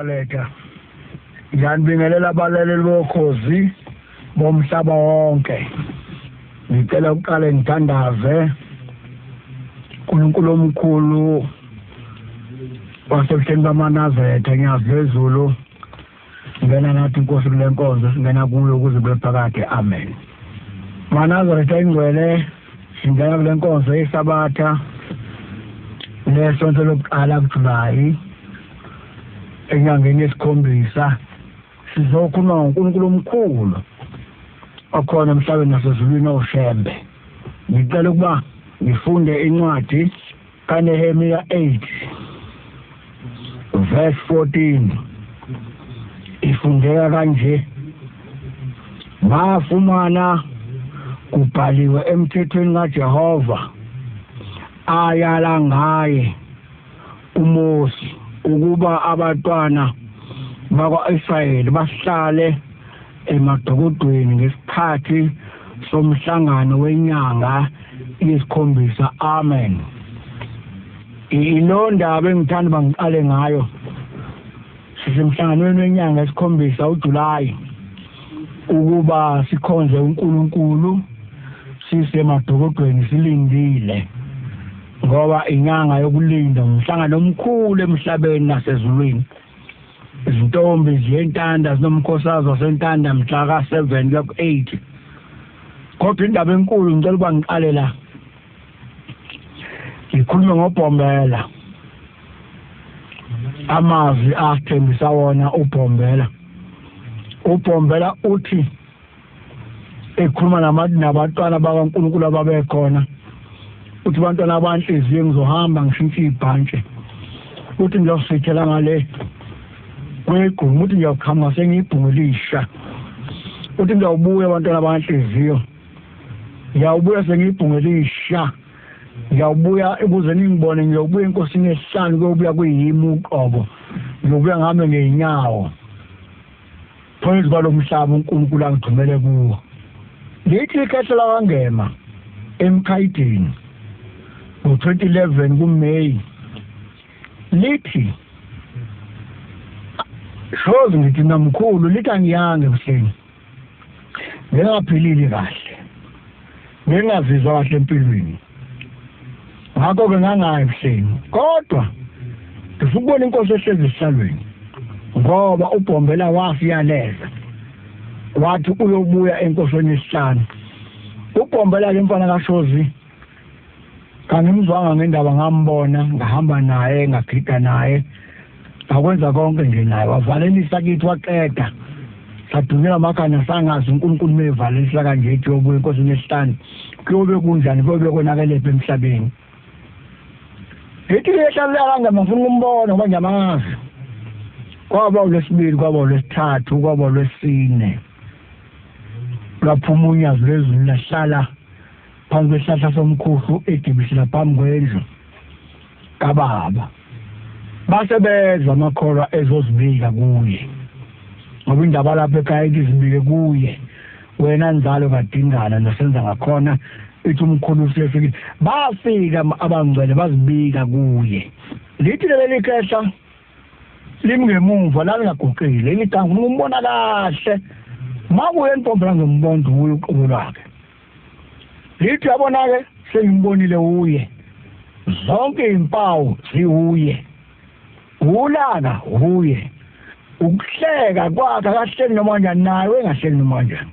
maNazaretha. Ngiyanibingelela abalaleli bokhozi bomhlaba wonke. Ngicela ukuqale ngithandaze. uNkulunkulu omkhulu wasebuhleni bamaNazaretha, nyazi lwezulu, ngena nathi inkosi kule nkonzo singena kuyo ukuze kube phakade. Amen. MaNazaretha ingcwele, singena kule nkonzo yeSabatha lesonto lokuqala kuJulayi enyangeni yesikhombisa. Sizokhuluma ngoNkulunkulu omkhulu okhona emhlabeni nasezulwini, oShembe. Ngicela ukuba ngifunde incwadi kaNehemiya 8 verse 14. Ifundeka kanje: bafumana kubhaliwe emthethweni kaJehova ayala ngaye uMose ukuba abantwana bakwa-Israyeli bahlale emadokodweni ngesikhathi somhlangano wenyanga yesikhombisa. Amen. Ilo ndaba engithanda bangiqale ngayo. Sisemhlanganweni wenyanga yesikhombisa uJulayi, ukuba sikhonze uNkulunkulu sisemadokodweni silindile, ngoba inyanga yokulinda umhlangano omkhulu emhlabeni nasezulwini. Izintombi ziyentanda zinomkhosazo wasentanda mhla ka-7 kuya ku-8. Kodwa indaba enkulu ngicela ukuba ngiqale la ngikhulume ngoBhombela, amazwi asithembisa wona uBhombela. UBhombela uthi ekhuluma nabantwana bakaNkulunkulu ababekhona, uthi bantwana abanhliziyo ngizohamba ngishintshe ibhantshi, uthi ngiyosithela ngale kwegquma, uthi ngiyoqhamuka sengiyibhungu elisha, uthi ngiyawubuya abantwana abanhliziyo, ngiyawubuya sengiyibhungu elisha, ngiyawubuya ukuze ningibone, ngiyawubuya enkosini esihlanu, kuyobuya kuyimi uqobo, ngiyobuya ngame ngey'nyawo phezu kwalo mhlaba uNkulunkulu angithumele kuwo. Lithi ikhehla lakwaNgema eMkhayidini ngo-2011 kuMeyi, lithi shozi ngithi namkhulu, lithi angiyanga ebuhleni, ngingaphilile kahle, ngingazizwa kahle empilweni, ngakho-ke ngangayi ebuhleni, kodwa ngifuna ukubona inkosi ehlezi esihlalweni, ngoba uBhombela wasiyaleza wathi uyobuya enkosini yesihlanu. UBhombela-ke mfana kaShozi kangimzwanga ngendaba, ngambona, ngahamba naye, ngagida naye, ngakwenza konke nje naye, wavalelisa kithi waqeda, sadunyelwa amakhanda, sangazi uNkulunkulu mevalelisa kanje ethi uyobuya enkosini yesihlanu, kuyobe kunjani, kuyobe konakelephi emhlabeni. Ngithi lehlalela kangema ngifuna ukumbona ngoba ngiyamazi. Kwaba ulwesibili, kwaba ulwesithathu, kwaba ulwesine, lwaphuma unyazi lwezulu lahlala phambi kwesihlahla somkhuhlu edibisela phambi kwendlu kababa. Base beza amakholwa ezozibika kuye, ngoba indaba lapha ekhaya ithi zibike kuye, wena nzalo kaDingana nosenza ngakhona, ithi umkhulu usefikile. Bafika abangcwele bazibika kuye. Lithi leli khehla limngemuva lalingaguqile, lithi ngifuna ukumbona kahle, makuye entombela ngimbona uye uqobo lwakhe. Lithi yabona-ke sengimbonile uye, zonke impawu ziwuye, ulaka uye, ukuhleka kwakhe akahleki noma kanjani, naye engahleki noma kanjani.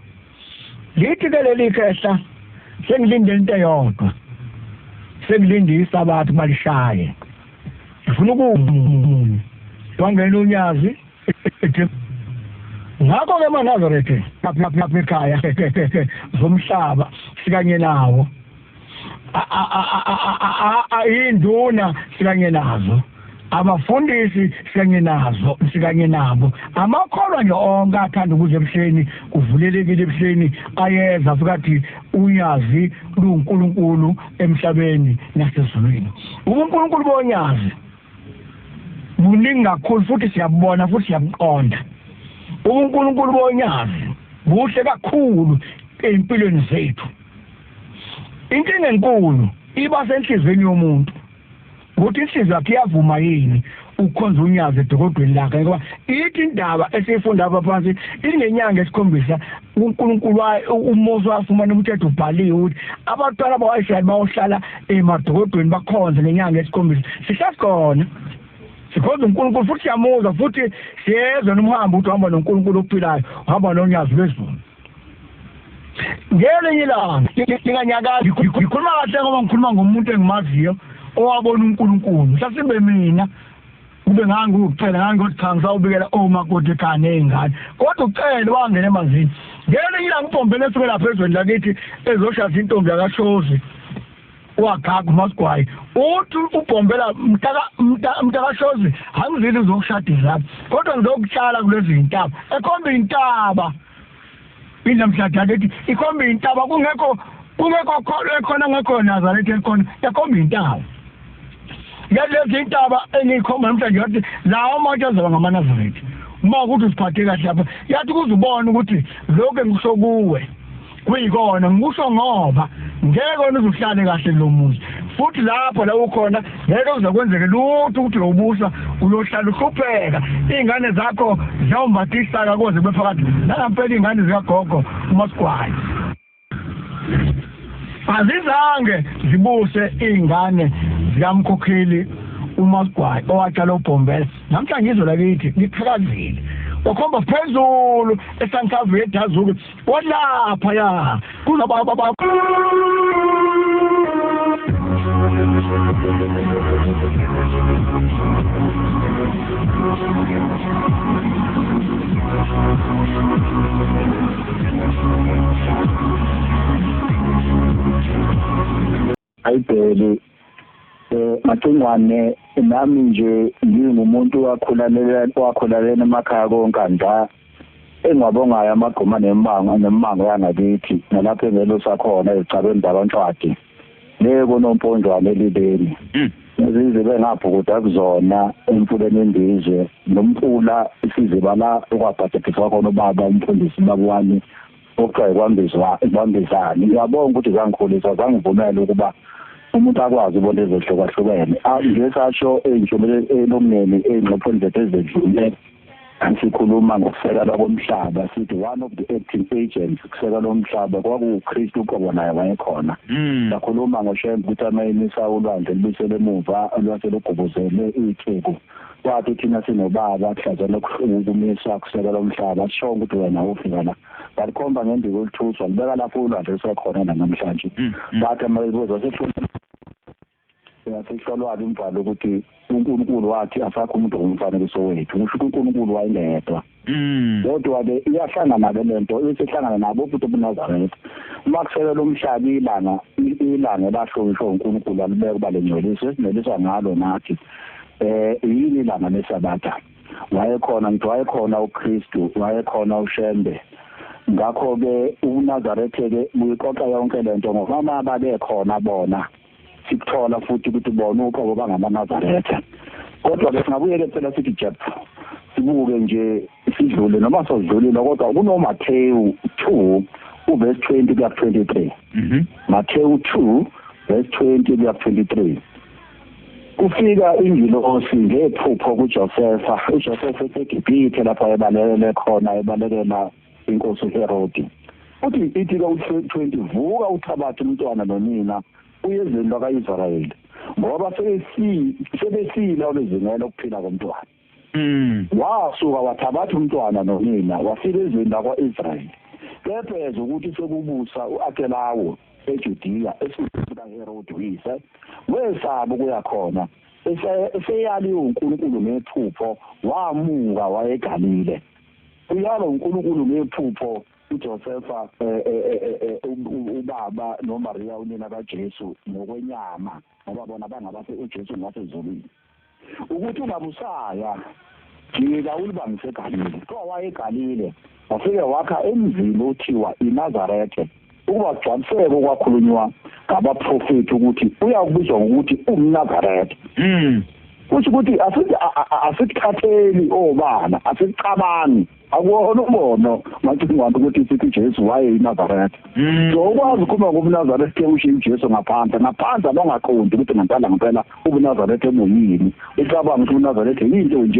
Lithi-ke leli khehla sengilinde into eyodwa, sengilinde isabatha balishaye, ngifuna ukumunye wangena unyazi. Ngakho-ke maNazaretha lapha ekhaya zomhlaba sikanye nawo, induna sikanye nazo, abafundisi sikanye nazo, sikanye nabo, amakholwa nje onke athanda ukuze ebuhleni kuvulelekile ebuhleni, ayeza afika athi unyazi luNkulunkulu emhlabeni nasezulwini. UbuNkulunkulu bonyazi buningi kakhulu, futhi siyabona futhi siyabuqonda. UbuNkulunkulu bonyazi buhle kakhulu ey'mpilweni zethu. Inkinga enkulu iba senhliziyweni yomuntu, ukuthi inhliziyo yakhe iyavuma yini Ukhonza unyazi edokodweni lakhe, ngoba ithi indaba esiyifunda apha phansi ingenyanga esikhombisa uNkulunkulu uMose wafumana umthetho ubhaliwe ukuthi abantwana bakwa-Israyeli bayohlala emadokodweni bakhonze ngenyanga esikhombisa. Sihlasikhona sikhonza uNkulunkulu futhi siyamuzwa futhi siyezwa nomhambo ukuthi uhamba noNkulunkulu ophilayo, uhamba nonyazi lwezulu. Ngelinye ilanga nginganyakazi, ngikhuluma kahle ngoba ngikhuluma ngomuntu engimaziyo owabona uNkulunkulu. Mhlawumbe mina kube ngangukucela ngangothi cha ngisawubikela omakoti ekhaya ney'ngane, kodwa ucele wangena emanzini. Ngelinye ilanga uBhombela esuke lapha ezweni lakithi ezoshada intombi yakashozi wagaga uMasigwayi, uthi uBhombela mntakashozi angizile uzokushada lapha, kodwa ngizokutshala kulezi ntaba. Ekhomba intaba indlamhlada ethi ikhomba intaba, kungekho khona ngekho Nazaretha elikhona, yakhomba intaba. Yalezi intaba engiyikhomba namhlanje yathi lawo amatshe azoba ngamaNazaretha uma ukuthi usiphathe kahle lapha. Yathi ukuze ubone ukuthi lokhu engikusho kuwe kuyikona, ngikusho ngoba ngeke wena uzuhlale kahle kulo muzi, futhi lapho la ukhona ngeke uze kwenzeke lutho ukuthi uyobusa, uyohlala uhlupheka, iy'ngane zakho ziyawumbatha isaka koze kube phakathi. Nangampela iy'ngane zikagogo uMasigwayi azizange zibuse iy'ngane zikamkhokheli uMasigwayi owatshala uBhombela. Namhlanje izwe lakithi liqhakazile, wakhomba phezulu eSantavu yeDazuke walapha ya kunababa. Ayibhele Macingwane, nami nje ngingumuntu wakhulalela emakhaya koNkandla, engwabongayo amagquma nemmango yangakithi nalapho engelusa khona ezigcabeni zakwaNtshwadi le koNomponjwane elibeni. Izizibe ngabhukuda kuzona emfuleni imbizwe nomfula isiziba la okwabhadadiswa khona ubaba umfundisi baba wami okuthiwa ikwambizane. Ngiyabonga ukuthi zangikhulisa zangivumela ukuba umuntu akwazi ubona ezehlukahlukene. Ngesasho ey'nhlomeni ey'ngxoxweni zethu ezedlule sikhuluma ngokusekelwa komhlaba, sithi one of the acting agents kusekela umhlaba kwakuwuKristu uqobo naye wayekhona. Sakhuluma ngoShembe ukuthi amayimisa ulwandle lubuyisele emuva lwase lugubuzele itheku, wathi thina sinobaba kuhlazela ukumisa kusekela umhlaba, sisho ukuthi wena ufika la. Balikhomba ngendiko oluthuswa libeka lapho ulwandle lusekhona namhlanje. Bathi amayibuzo sehlolwa umbhalo ukuthi uNkulunkulu wathi asakho umuntu ngomfanekiso wethu, kusho ukuthi uNkulunkulu wayengedwa. Kodwa-ke iyahlangana-ke lento, isihlangana nabo futhi ubuNazaretha. Uma kusekela umhlaba ilanga elahlonishwa uNkulunkulu alibeka ukuba lingcweliswe, esingcweliswa ngalo nathi. Yini ilanga leSabatha? Wayekhona, ngithi wayekhona uKristu, wayekhona uShembe. Ngakho-ke ubuNazaretha-ke buyiqoqa yonke lento ngoba uma babekhona bona sikuthola futhi ukuthi bona uqobo bangamaNazaretha. Kodwa-ke singabuyele phela sithi jep, sibuke nje sidlule noma sodlulile, kodwa kunoMathewu 2 uverse 20 kuya 23. Mathewu 2 verse 20 kuya 23. Kufika ingilosi ngephupho kuJosefa. uJosefa eseGibhithe lapho ayebalekele khona, ebalekela inkosi uHerodi. Uthi ithi ka-20, vuka uthabathe umntwana nonina uye ezweni laka-Israyeli, ngoba sebesile oluzingela ukuphila komntwana. Wasuka wathabatha umntwana nonina wafika ezweni lakwa-Israyeli. Kepha ezwa ukuthi sekubusa u-Arkelawo eJudiya esikhundleni sikaHerodi uyise, wesaba ukuya khona. Eseyaliwe uNkulunkulu ngephupho, wamuka wayeGalile. Uyalwa uNkulunkulu ngephupho uJosefa ubaba noMaria unina kaJesu ngokwenyama, ngoba bona bangabase uJesu ngasezulwini, ukuthi ungabusaya jika ulibangise eGalile. Kuthiwa wayeGalile wafike wakha emzini othiwa iNazaretha, ukuba kugcwaliseke okwakhulunywa ngabaprofethi ukuthi uyakubizwa ngokuthi umNazaretha. Kusho ukuthi asikuthatheli obala, asicabangi. Akuwona umbono Macingwane ukuthi sithi uJesu wayeyiNazaretha. So ukwazi ukukhuluma ngobuNazaretha ushiye uJesu ngaphandle, ngaphandle abangaqondi ukuthi ngempela ngempela ubuNazaretha buyini. Ucabanga ukuthi ubuNazaretha yinto nje.